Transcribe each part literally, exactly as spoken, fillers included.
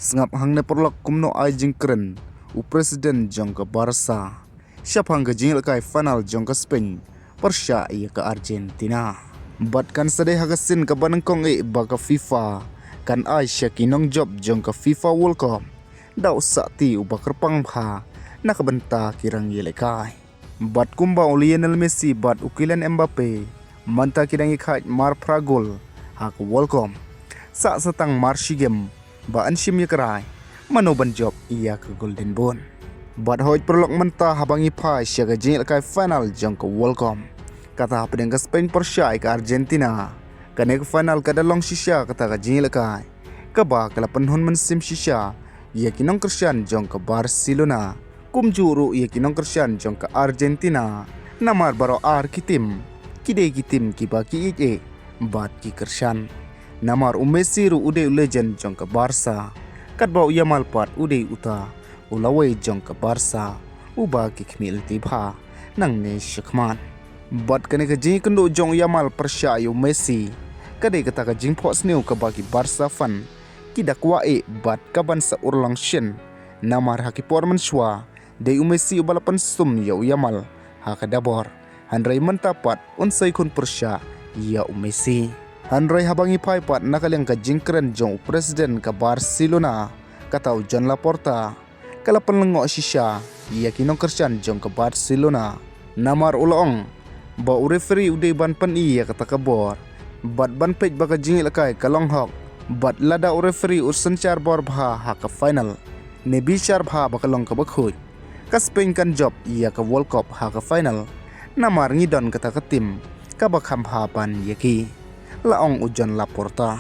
Sngap hangne paralok kumno ai jingkren u president jong ka Barca shaphang ka jingïalehkai final jong ka Spain pyrshah ïa ka Argentina. Bad kan sa dei ha ka sien kaba nyngkong eh ba ka FIFA kan ai sha ki nongjop jong ka FIFA World Cup da u sahti uba kyrpang bha na ka bynta ki rangïalehkai. Bad kumba u Lionel Messi bad u Kylian Mbappe mynta ki dang ïakhaid mar phra gol ha ka World Cup, sah sa tang mar shi game ba yn shim ïa ka rai mano ban jop ïa ka Golden Boot. Bad hooid paralok, mynta haba ngi phai sha ka jingïalehkai final jong ka World Cup, kata hapdeng ka Spain pyrshah ïa ka Argentina, kane ka final ka da long shisha kata ka jingïalehkai kaba ka la pynhun mynsiem shisha ïa ki nongkyrshan jong ka Barcelona kumjuh ruh ïa ki nongkyrshan jong ka Argentina. Namar baroh ar ki tim ki dei ki tim kiba ki ïeit eh bad ki kyrshan. Namar u Messi ruh u dei u legend jong ka Barca, katba u Yamal pat u dei uta u lawei jong ka Barca uba ki khmih lynti bha nangne shakhmat. Bad kane ka jingïakynduh jong u Yamal pyrshah ïa u Messi ka dei kata ka jingphohsniew kaba ki Barca fan ki da kwah eh bad kaban sa urlong shen. Namar ha ki por mynshuwa dei u Messi uba la pynsum ïa u Yamal ha ka dabor, hynrei mynta pat un sa ïakhun pyrshah ïa u Messi. Hynrei haba ngi phai pat na ka liang ka jingkren jong u president ka Barcelona, kata u Joan Laporta, ka la pynlyngngoh shisha ïa ki nongkyrshan jong ka Barcelona. Namar u la ong ba u referee u dei ban pyni ïa kata ka bor bad ban peit ba ka jingïalehkai ka long hok. Bad lada u referee u synshar bor bha ha ka final ne bishar bha ba ka long kaba khuid, ka Spain kan jop ïa ka World Cup ha ka final. Namar ngi don kata ka tim kaba kham bha ban ïa ki, la ong u Joan Laporta.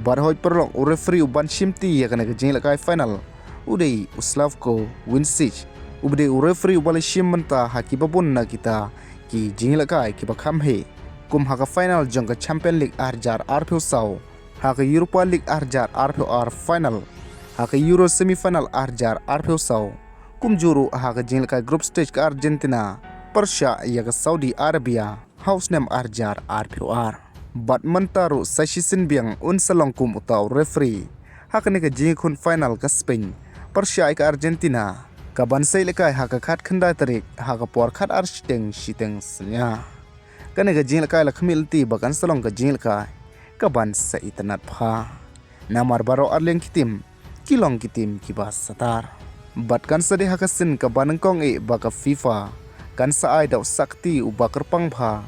Bad hooid paralok, u referee uban shimti ïa kane ka jingïalehkai final u dei u Slavko Vincic, uba dei u referee uba la shim bynta ha kiba bun na kita ki jingïalehkai kiba kham heh, kum ha ka final jong ka Champions League ar hajar arphew saw, ha ka Europa League ar hajar arphew ar final, ha ka Euro semi final ar hajar arphew saw, kumjuh ruh ha ka jingïalehkai group stage ka Argentina pyrshah ïa ka Saudi Arabia ha u snem ar hajar arphew ar. Bad mynta ruh sa shisien biang un sa long kum uta u referee ha kane ka jingïakhun final ka Spain pyrshah ïa ka Argentina, kaban sa ïalehkai ha ka khatkhyndai tarik ha ka por khatar shiteng shiteng synñia. Kane ka jingïalehkai la khmih lynti ba kan sa long ka jingïalehkai kaban sa itynnad bha. Namar baroh arliang ki tim ki long ki tim kiba satar. Bad kan sa dei ha ka sien kaba nyngkong eh ba ka FIFA kan sa ai da u sahti uba kyrpang bha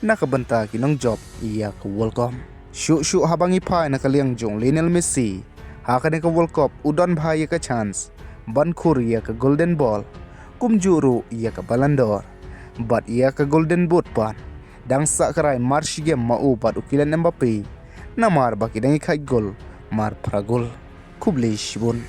na ka bynta ki nongjop ïa ka World Cup. Shuh shuh haba ngi phai na ka liang jong u Lionel Messi, ha kane ka World Cup u don bha ïa ka chance ban khur ïa ka Golden Ball, kumjuh ruh ïa ka Ballon d'Or bad ïa ka Golden Boot pat. Dang sah ka rai mar shi game ma u bad u Kylian Mbappe, namar ba ki dang ïakhaid gol mar phra gol. Khublei shibun.